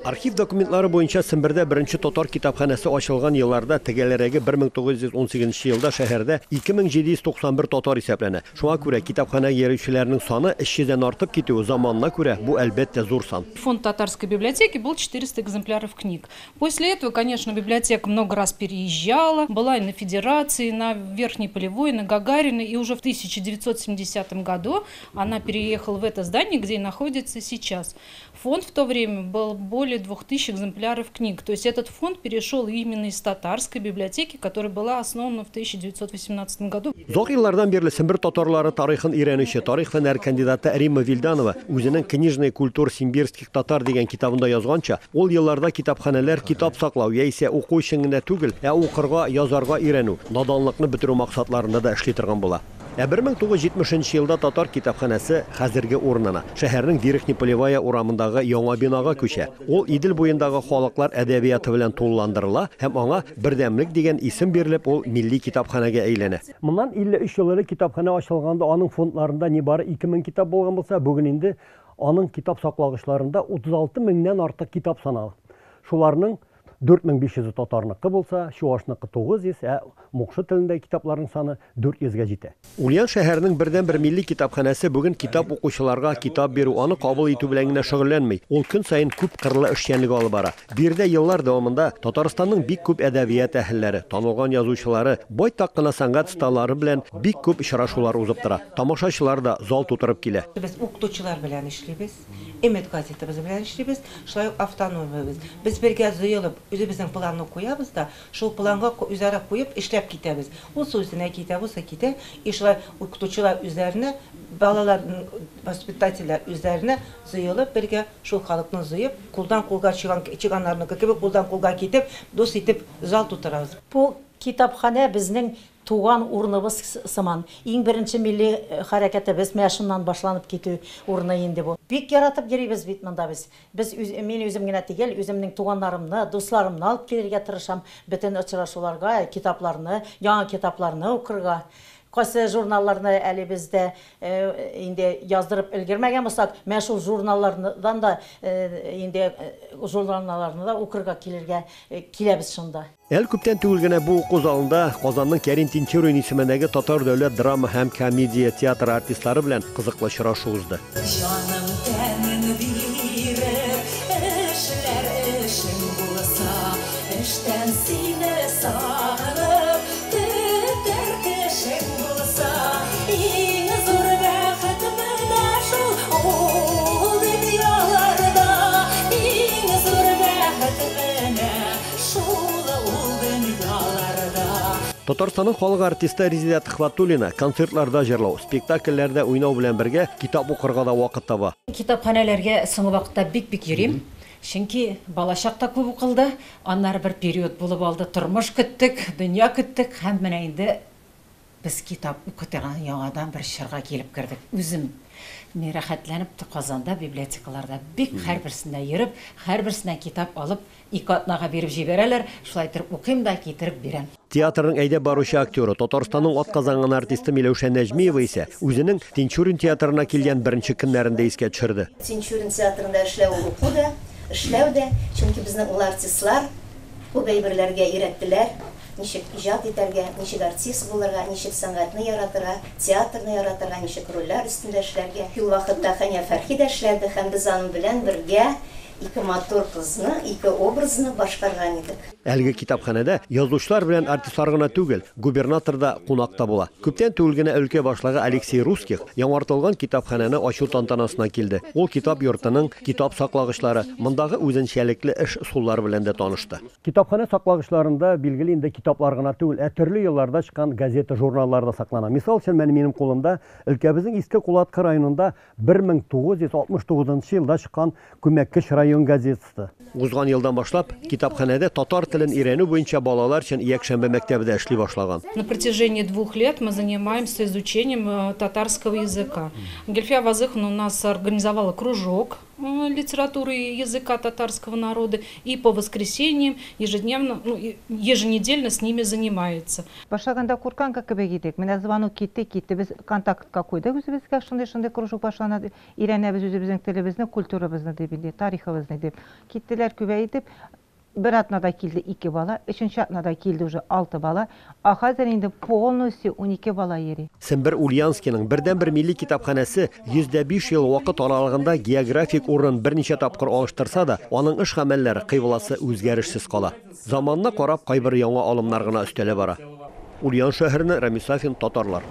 Архив документлары буенча Сембердә беренче татар китапханәсе ачылган елларда, төгәлрәге 1918 елда шәһәрдә 2791 татар исәпләнә. Шуңа күрә китапханәгә йөрүчеләрнең саны 300 дән артып китүе заманына күрә бу әлбәттә зур сан. Фонд татарской библиотеки был 400 экземпляров книг. После этого, конечно, библиотека много раз переезжала, была и на Федерации, и на Верхней Полевой, и на Гагарина, и уже в 1970 году она переехала в это здание, где и находится сейчас. Фонд в то время был более 2000 экземпляров книг. То есть этот фонд перешел именно из татарской библиотеки, которая была основана в 1918 году. Озак еллардан бирле Сембер татарлары тарихын өйрәнүче тарих фәннәре кандидаты Римма Вильданова үзенең «Книжная культура симбирских татар» дигән китабында язганча, ул елларда китапханәләр китап саклау яисә уку өчен генә түгел, ә укырга, язарга өйрәнү, наданлыкны бетерү максатларында да эшли торган була. Ә 1970 елда татар китапханәсе хәзерге урынына, шәһәрнең Верхний Полевая урамындагы яңа бинага күчә. Ул Идел буендагы халыклар әдәбияты белән тулыландырыла һәм аңа Бердәмлек дигән исем бирелеп, ул милли китапханәгә әйләнә. Моннан 53 ел элек китапханә ачылганда аның фондларында нибары 2000 китап булган булса, бүген инде аның китап саклагычларында 36 меңнән артык китап санала. Шуларның 4500 татарныкы булса, чуашныкы 900, ә мукшы телендәге китапларның саны 400 гә җитә. Ульян шәһәренең бердәнбер милли китапханәсе бүген китап укучыларга китап бирү, аны кабул итү белән генә шөгыльләнми. Ул көн саен күп кырлы эшчәнлек алып бара. Биредә еллар дәвамында Татарстанның бик күп әдәбият әһелләре, танылган язучылары, байтак кына сәнгать осталары белән бик күп очрашулар узып тора. Тамашачылар да зал тутырып килә. Без укытучылар белән эшлибез, Өмет газетабыз белән эшлибез, шулай ук автономиябез. Без бергә җыелып, үзебезнең планны куябыз да, шул планга үзара куеп эшләп китәбез. Ул үзенә китә, булса китә, и шулай укытучылар үзләренә, балалар, воспитательләр үзләренә җыелып бергә шул халыкны җыеп, кулдан кулга чыганнарныкы кебек кулдан кулга китеп, дус итеп зал тутырабыз. Бу китапханә безнең туган урыныбыз сыман. Иң беренче милли хәрәкәтебез менә шуннан башланып китү урыны инде бу. Бик яратып йөрибез бит монда без. Без мин үзем генә түгел, үземнең туганнарымны, дусларымны алып килергә тырышам. Бөтен очрашуларга, китапларны, яңа китапларны укырга. Кайсы журналларны әле бездә инде яздырып өлгермәгән булсак, менә шул журналлардан да инде журналларны да укырга килергә киләбез шунда. Әле күптән түгел генә бу уку залында Казанның Кәрим Тинчурин исемендәге Татар дәүләт драма һәм комедия театры артистлары белән кызыклы очрашу узды. Җаным тәнен биреп, эшләр эшең булса, эштән сине сагынып, көтәр кешең булса, иң зур бәхет менә шул ул дөньяларда, иң зур бәхет менә шул ул дөньяларда. Татарстанның халык артисты Резеда Төхвәтуллина концертларда җырлау, спектакльләрдә уйнау белән бергә китап укырга да вакыт таба. Китапханәләргә соңгы вакытта бик-бик йөрим. Чөнки балачакта күп укылды, аннары бер период булып алды, тормыш көттек, дөнья көттек һәм менә инде без китап укытырга яңадан бер чорга килеп кердек. Үзем мин рәхәтләнеп Казанда библиотекаларда бик һәрберсендә йөреп, һәрберсеннән китап алып, ике атнага биреп җибәрәләр, шулай итеп укыйм да китереп бирәм. Театрның әйдәп баручы актеры, Татарстанның атказанган артисты Миләүшә Нәҗмиева исә үзенең Тинчурин театрына килгән беренче көннәрен дә искә төшерде. Тинчурин театрында эшләү уку да, эшләү дә, чөнки безнең ул артистлар күп әйберләргә өйрәттеләр. Ничек иҗат итәргә, ничек артист булырга, ничек сәнгатьне яратырга, театрны яратырга, ничек рольләр өстендә эшләргә. Ул вакытта Хәния Фәрхи дә эшләде һәм без аның белән бергә ике матур кызны, ике образны башкарган идек. Әлеге китапханәдә язучылар белән артистлар гына түгел, губернатор да кунакта була. Күптән түгел генә өлкә башлыгы Алексей Русских яңартылган китапханәне ачу тантанасына килде. Ул китап йортының китап саклагычлары, мондагы үзенчәлекле эш ысуллары белән дә танышты. Китапханә саклагычларында билгеле инде китаплар гына түгел, ә төрле елларда чыккан газета, журналлар да саклана. Мисал өчен, минем кулымда өлкәбезнең Иске Кулаткы районында 1969 елда чыккан Күмәккеш район газетасы. Узган елдан башлап китапханәдә татар телен өйрәнү буенча балалар өчен якшәмбе мәктәбе дә эшли башлаган. На протяжении 2 лет мы занимаемся изучением татарского языка. Гельфия Вазыховна у нас организовала кружок. литературы и языка татарского народа, и по воскресеньям ежедневно, ну, еженедельно с ними занимается. Башлаганда курккан кебек идек. Менә звонок китте, китте. Без контактка куйдык үзебезгә, шундый-шундый кружок башлана, өйрәнәбез үзебезнең телебезне, культурабызны дип инде, тарихыбызны дип. Киттеләр күбәйтеп. Бер атнада килде 2 бала, өченче атнада килде уже 6 бала, а хәзер инде полностью 12 бала йөри. Сембер Ульяновскийның бердәнбер милли китапханәсе 105 ел вакыт аралыгында географик урынын берничә тапкыр алыштырса да, аның эш гамәлләре, кыйбласы үзгәрешсез кала. Заманына карап кайбер яңа алымнар гына өстәлә бара. Ульян шәһәреннән Рамис Сафин, Татарлар.